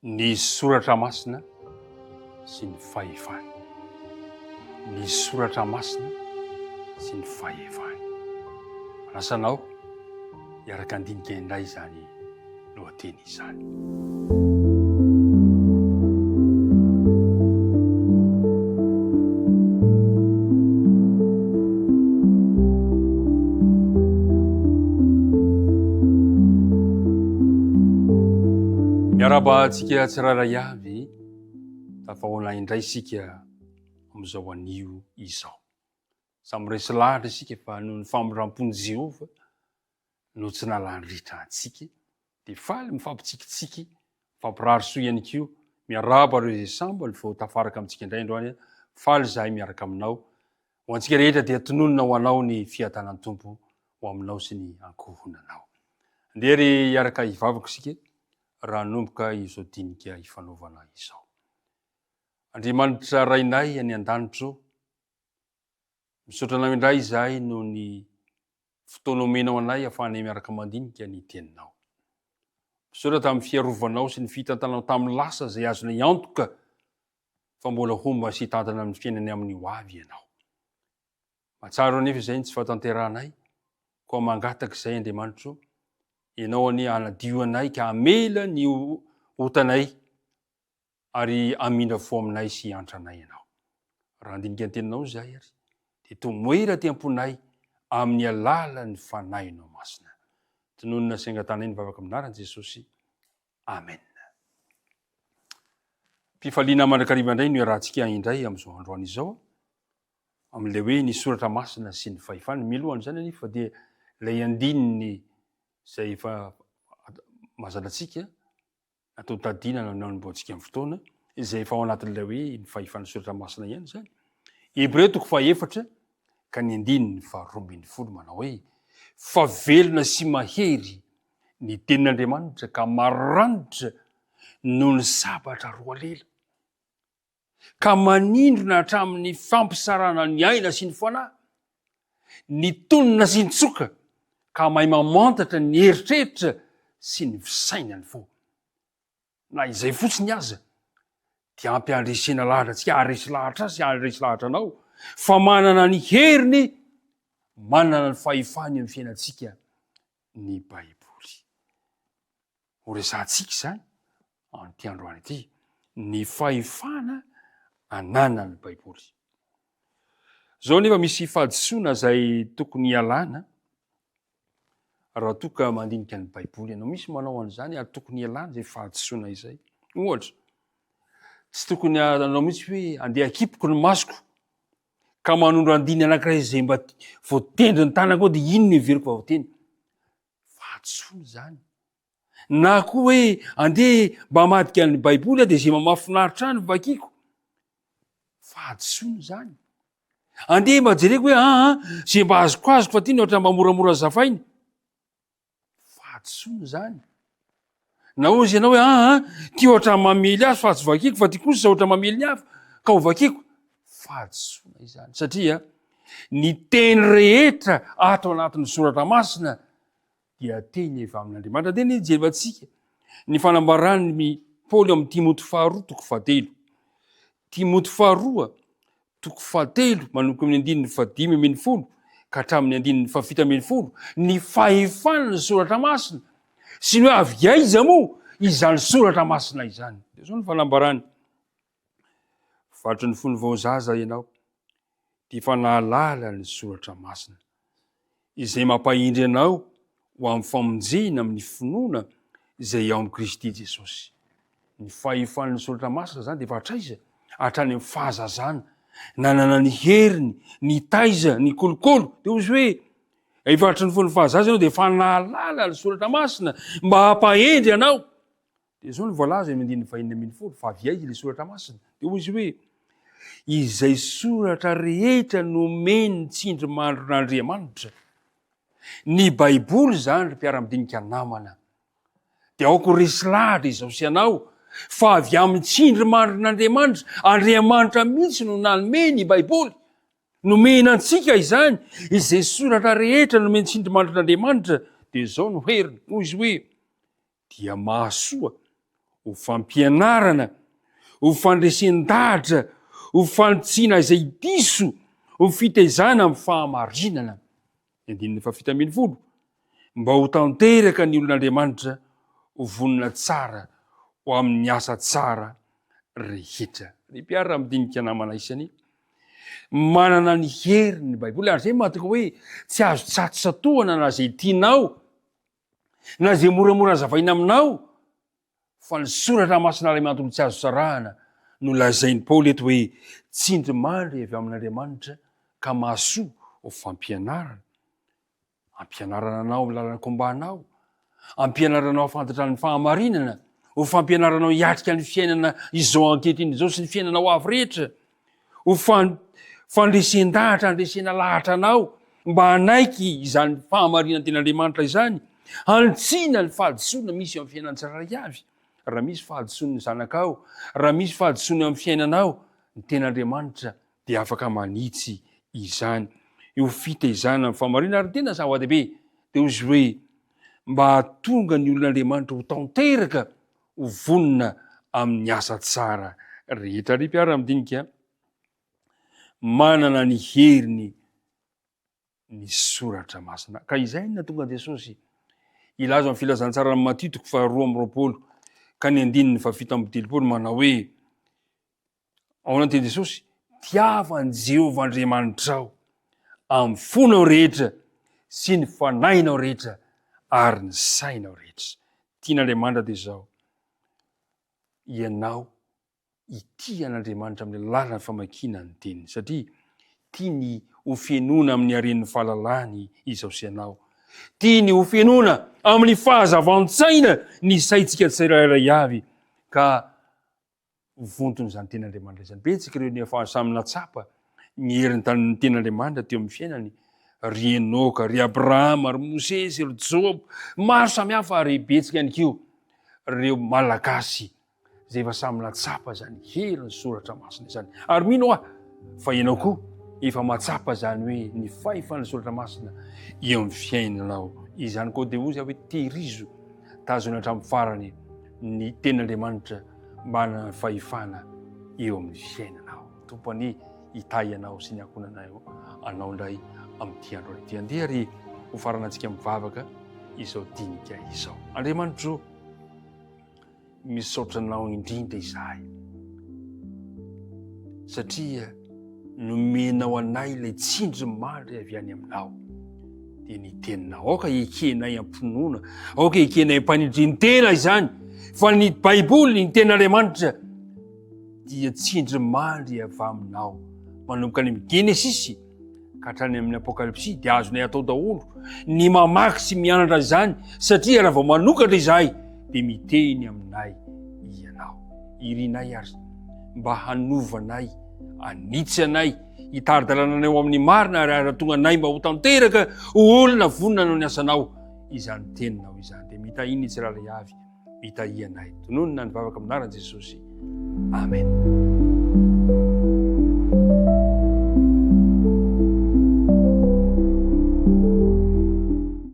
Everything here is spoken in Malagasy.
Ny Soratra Masina sy ny fahefany. Ny Soratra Masina sy ny fahefany. Manasa anao hiaraka handinika indray izany lohateny izany. Miarahaba antsika tsirairay avy, tafahoana indray isika amin'izao anio izao. Samy resy lahatra isika fa noho ny famindram-pon'i Jehovah no tsy nalany ritra antsika, dia faly mifampitsikitsiky, mifampirary soa ihany koa, miarahaba ireo izay sambany vao tafaraka amintsika indray androany, faly izahay miaraka aminao. Ho antsika rehetra dia tononina ho anao ny fiadanan'ny Tompo ho aminao sy ny ankohonanao. Andeha re hiaraka hivavaka isika raha hanomboka izao dinika ifanaovana izao. Andriamanitra Rainay any an-danitra ô, misaotra Anao indray izahay noho ny fotoana omenao anay ahafahanay miaraka mandinika ny Teninao. Misaotra tamin'ny fiarovanao sy ny fitantananao tamin'ny lasa izay azonay antoka fa mbola homba sy hitantana ny fiainanay amin'ny ho avy Ianao. Mahatsaro anefa izay ny tsy fahatanterahanay, koa mangataka izay Andriamanitro, Ianao anie hanadio anay ka hamela ny otanay ary hamindra fo aminay sy hiantra anay Ianao. Raha handinika ny Teninao izahay ary, dia tomoera aty am-ponay amin'ny alalan'ny Fanahinao Masina. Tononina sy angatahanay ny vavaka amin'ny anaran'i Jesosy. Amen. Fifaliana mandrakariva indray no iarahantsika indray amin'izao androany izao, amin'ilay hoe ny soratra masina sy ny fahefana. Mialohan'izany anefa dia ilay andininy izay efa mahazatra antsika, Natao tadiana na nanombohantsika ny fotoana, izay efa ao anatin'ilay hoe ny fahefan'ny soratra masina ihany izany. Hebreo toko fahaefatra ka ny andininy faharoa ambin'ny folo manao hoe fa velona sy mahery ny tenin'Andriamanitra ka maranitra noho ny sabatra roa lela. ka manindrona hatramin'ny fampisarahana ny aina sy ny fanahy, ny tonona sy ny tsoka, ka mahay mamantatra ny eritreritra sy ny fisainan'ny fo. Na izay fotsiny aza dia ampy handresena lahatra antsika, haharesy lahatra ahy sy haharesy lahatra anao fa manana ny heriny, manana ny fahefany amin'ny fiainantsika ny Baiboly. Ho resahantsika izany amin'ity androany ity, ny fahefana ananan'ny Baiboly. Izao anefa misy fahadisoana izay tokony hialana raha toa ka mandinika ny Baiboly ianao. Misy manao an'izany ary tokony hialana izay fahadisoana izay. Ohatra, tsy tokony hanao mihitsy hoe andeha akipiko ny masoko ka manondro andiny anankiray izay mba voatendry ny tanako dia iny no heveriko fa voatendry. Fahadisoana izany. Na koa hoe andeha mba hamadika ny Baiboly aho dia izay mahafinaritra ahy no vakiko. Fahadisoana izany. Andeha mba jereko hoe aa ah, izay mba azoko azoko fa ty ny ohatra mba moramora zavaina. Fahadisoana izany. Na hozy ianao hoe aa ah, ty ohatra mamely azy fa tsy vakiko fa ty kosa ohatra mamely ny hafa ka ho vakiko. Fahadisoana izany satria ny teny rehetra ato anatin'ny soratra masina dia teny avy amin'Andriamanitra. Andeha anie hijerevantsika ny fanambaran'i Paoly amin'ny Timoty faharoa toko fahatelo. Timoty faharoa toko fahatelo manomboka amin'ny andininy fahadimy ambin'ny folo ka hatramin'ny andininy fahafito ambin'ny folo ny fahefana ny soratra masina sy ny hoe avy aiza moa izany soratra masina izany. Dia izao ny fanambarany. Vatry ny fony vao zaza ianao dia efa nahalala ny soratra masina, izay mampahendry anao ho amin'ny famonjena amin'ny finoana izay ao amin'i Kristy Jesosy. Ny fahefan'ny soratra masina izany dia efa hatraiza? Hatrany amin'ny fahazazana. Nanana ny heriny, nitaiza, nikolokolo. Dia hoy izy hoe, efa hatry ny fony fahazaza ianao dia efa nahalala ny soratra masina mba hampahendry anao. Dia izao no voalaza eo amin'ny andininy fahenina ambin'ny folo, fa avy aiza ilay soratra masina? Dia hoy izy hoe, Izay soratra rehetra nomen'ny tsindrimandrin'Andriamanitra. Ny Baiboly izany, ry mpiara-midinika namana, dia aoka ho resy lahatra izao sy ianao fa avy amin'ny tsindrimandrin'Andriamanitra, Andriamanitra mihitsy no nanome ny Baiboly. Nomena antsika izany, izay soratra rehetra nomen'ny tsindrimandrin'Andriamanitra, dia izao no heriny. Hoy izy hoe, dia mahasoa. Ho fampianarana, ho fandresen-dahatra, ho fanitsiana izay diso, ho fitaizana amin'ny fahamarinana. Ny andininy faha-17, Mba ho tanteraka ny olon'Andriamanitra, ho vonona tsara ho amin'ny asa tsara rehetra. Ry mpiara-midinika namana isany, manana ny heriny ny Baiboly, ary izay mahatonga hoe tsy azo tsatotsatohana na izay tianao, na izay moramora hazavaina aminao, Fa ny soratra masina iray manontolo tsy azo sarahana no lazain'i Paoly eto hoe tsindrimandry avy amin'Andriamanitra ka mahasoa ho fampianarana. Ampianarana anao amin'ny lalana kombanao, ampianaranao hahafantatra ny fahamarinana, ho fampianaranao hiatrika ny fiainana izao ankehitriny izao sy ny fiainana ho avy rehetra. Ho fandresen-dahatra handresena lahatra anao mba hanaiky izany fahamarinan-ten'Andriamanitra izany, hanitsiana ny fahadisoana misy eo amin'ny fiainan'ny tsirairay avy. Raha misy fahadisoan'ny zanakao, raha misy fahadisoana eo amin'ny fiainanao, ny ten'Andriamanitra dia afaka manitsy izany. Io fitaizana amin'ny fahamarinana ary ny tena zava-dehibe dia hozy hoe mba hahatonga ny olon'Andriamanitra ho tanteraka ho vonona amin'ny asa tsara rehetra. Ry mpiara-midinika, manana ny heriny ny soratra masina. Ka izay no nahatonga an'i Jesosy hilaza amin'ny filazantsaran'i Matio toko faha-22 ka ny andininy faha-37 manao hoe Ahoana ny tenin'i Jesosy? Tiava an'i Jehovah Andriamanitrao amin'ny fonao rehetra sy ny fanahinao rehetra ary ny sainao rehetra. Tian'Andriamanitra dia izao, ianao hitia an'Andriamanitra amin'ny alalan'ny famakiana ny teniny, satria tiany ho fenoina amin'ny haren'ny fahalalany izao sy ianao. Tiany ho fenoina amin'ny fahazavan-tsaina ny saintsika tsirairay avy, ka vonton'izany tenin'Andriamanitra izany. Betsaka ireo efa samy nahatsapa ny herin'ny tanin'ny tenin'Andriamanitra teo amin'ny fiainany, ry Enoka, ry Abrahama, ry Mosesy, ry Joba, maro samihafa ary betsaka ihany koa ireo Malagasy izay efa samy nahatsapa izany herin'ny soratra masina izany. Ary mino aho fa ianao koa efa mahatsapa izany hoe ny fahefan'ny soratra masina eo amin'ny fiainanao izany. Koa dia hoy aho hoe tehirizo, tazony hatramin'ny farany ny tenin'Andriamanitra mba hanana fahefana eo amin'ny fiainanao. Tompo anie hitahy anao sy ny ankohonanao anao indray amin'ity andro ity. Andeha ary ho faranantsika mivavaka izao dinika izao. Andriamanitro, misaotra anao indrindra izahay satria nomenao anay ilay tsindry mandry avy any aminao. Dia ny teninao. Aoka ekenay am-pinoana, aoka ekenay am-panindrin-tena izany, fa ny Baiboly, ny tenin'Andriamanitra dia tsindry mandry avy aminao. Manomboka any amin'ny Genesisy ka hatrany amin'ny Apokalypsy dia azonay atao daholo ny mamaky sy mianatra izany, satria raha vao manokatra izahay dia miteny aminay ianao. Irinay ary mba hanovanay, hanitsy anay, hitari-dalana anay ho amin'ny marina ary hahatonga anay mba ho tanteraka ho olona vonona hanao ny asanao izany teninao izany. Dia mitahia ny tsirairay avy, mitahia anay. Tononina ny vavaka amin'ny anaran'i Jesosy. Amen.